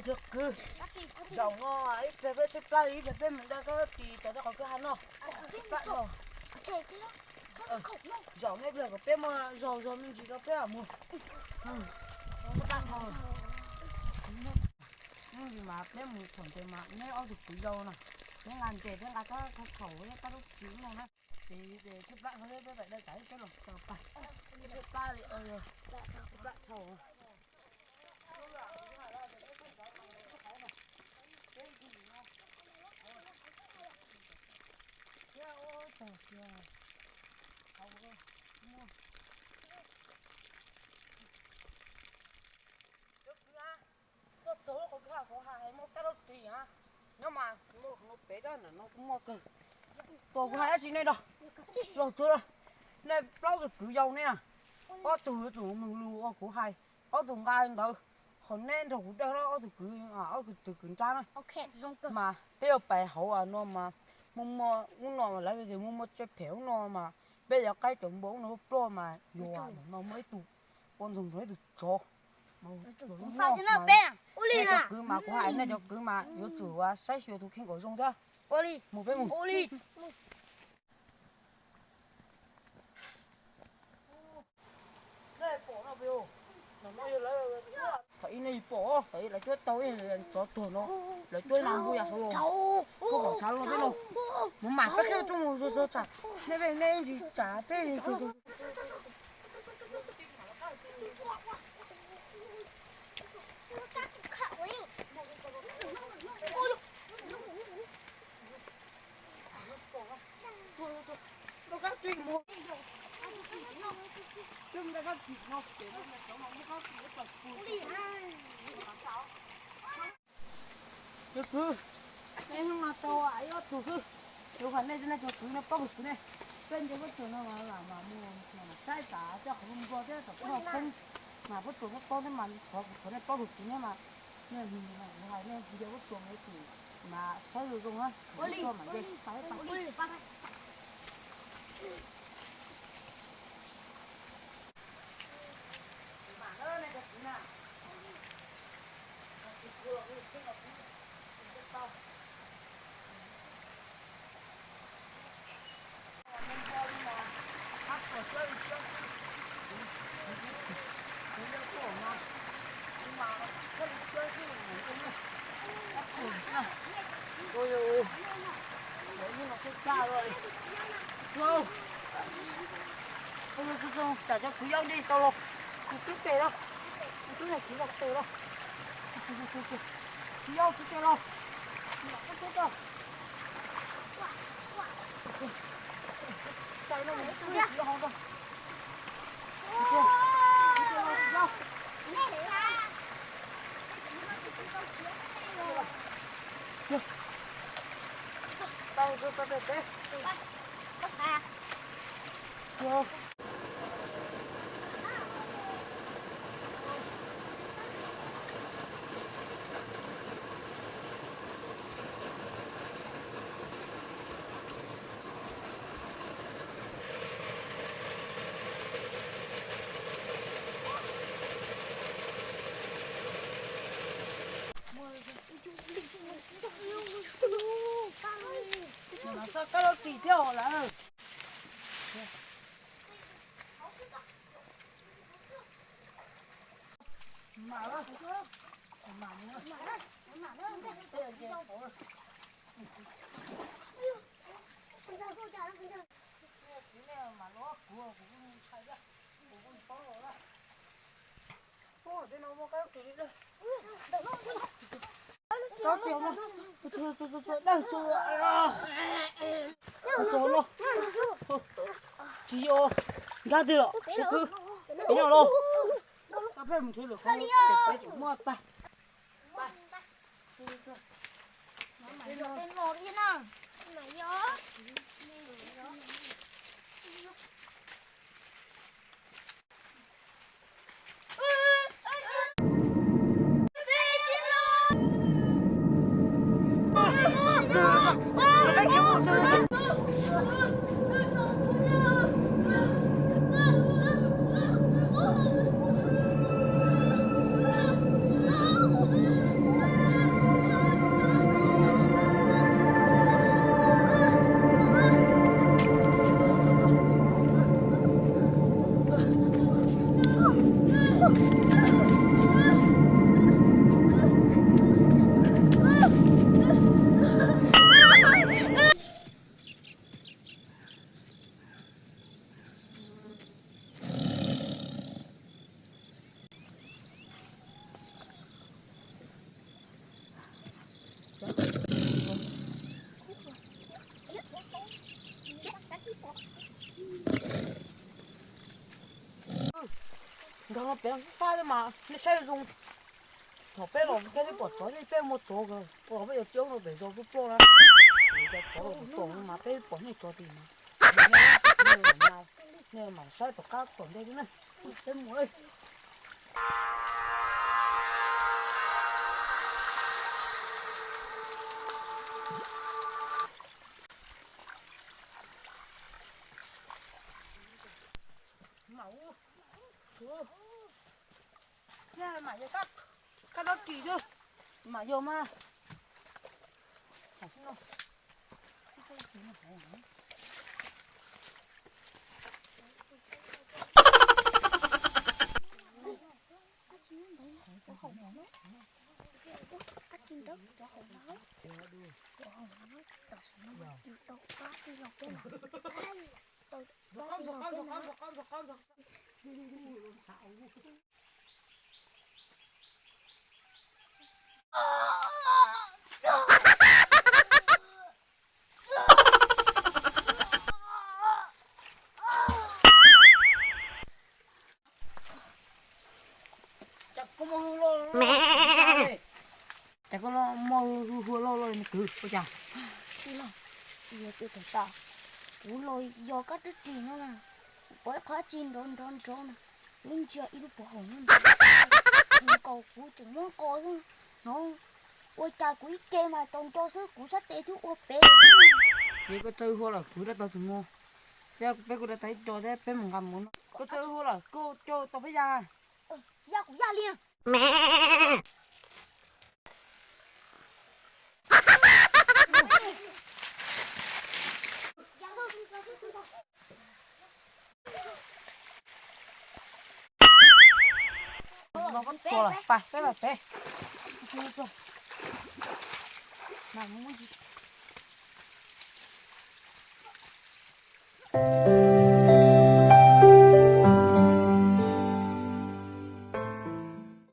Cov kwv, zaum no ib pliag peb tshaib plab li, ib pliag peb mus da kab tis rau qhov kwj ha no. Tshaib plab no. Zaum no ib pliag kom peb muaj zaug zog me ntsis rau peb mus. Hnub ntsis mas peb mus thaum ntses mas neb ob tug kwv yau no, neb nqa ntses peb nqa kab khaub khaum thiab kab tub txi no na. Ces tshaib plab no peb pais da tsam ib peb los txog pais, tshaib plab li, tshaib plab dhau. Tuaj txog lub qhov kwj ha kuv hais muaj kab laub ris a, nyob mas muaj qhov no pem tab ntawm no kuj muaj kawg. Tuaj kuv hais dab tsi nej no, los tsuav nej plaub tug kwv yau nej na, ob tug yuav tsum mloog lus uas kuv hais, ob tug nqa ntawd, ho neb nrog kuv dawj los ob tug kwv, ob tug kwv nrab na. Mas peb yuav pais hauv no mas muaj muaj ub no mas lawv tias muaj muaj tsiaj phem ub no mas peb yuav qaib cov npua ub no pluaj mas yuav no muaj ib tug ua ntxoog ntxoog ib tug tsov. Nej cov kwv mas kuv hais nej cov kwv mas yuav tsum saib xyuas tus kheej kom zoo thiab. Mus peb mus. Thaum ib nej pom, thaum ib lawv cuab tau ib tsov tuag no, lawv cuab ib npua yas saud los, koj pom tshav los peb no, mus mam peb qhib rooj mus zog zog tsam nej, nej ntsis tsam peb tsuag tsuag. Cov kwv, nej hnub no tau ib ob tug xwb, kuv hais nej, nej cov kwv no paub kwv ne, peb nce pob tsuas no los mas mus saib tas coj qhov npua thiab tom qhov poob, mas pob tsuas pob poob thiab mas thov kuv thov nej paub kwv ne mas, nej kuv hais nej nce pob tsuas mas yuav tsum mas saib zoo zoo na, kuv tuaj mas nce saib pab. Tsam cov kwv yau nce tau los, kuv twb tes los, kuv twb yog kwv yau tes los, kwv yau kwv tes los, kwv yau. Txoj kab laub ris thiab lawm. Kab ris no, tsis yog nkag twg los, peb nyob los, peb mus nrhiav lwm qhov pem peb tseem muaj tag. Nkag los pem fab mas nej saib zoo. Thaum peb los peb twb pom tsov, peb muaj tsov kawg, peb yuav tsis ua rau pem zos ploj ploj na. Cov tsov los tom mas peb pom nej tsov tim no. Nej mam saib tom qab tom ntej xwb na. Peb mus. Mam yog kab dab tsi xwb, mam yog mas. Cas koj muaj hu hu loj loj li kwv ua cas? Tij laug, yog tus thaum tas kuv los yog kab dab tsi no na, kuv pom ib qho dab tsi nrov nrov nrov na, kuv ntsia ib lub pov haum nyob ntawd, nkaus kuv tseem muab nqos xwb no. Ua cas kuv ib ce mas tsaus nco xwb, kuv sab tes twb ua pem lawm xwb. Ces koj txawj hu lawm, kuv rov tau tus no. Thiab peb kuj rov tau ib co thiab, peb mus nqa mus no. Koj txawj hu lawm, koj coj tau peb ya. Ya kuv ya li. Los koj tua lawm, pab peb los peb.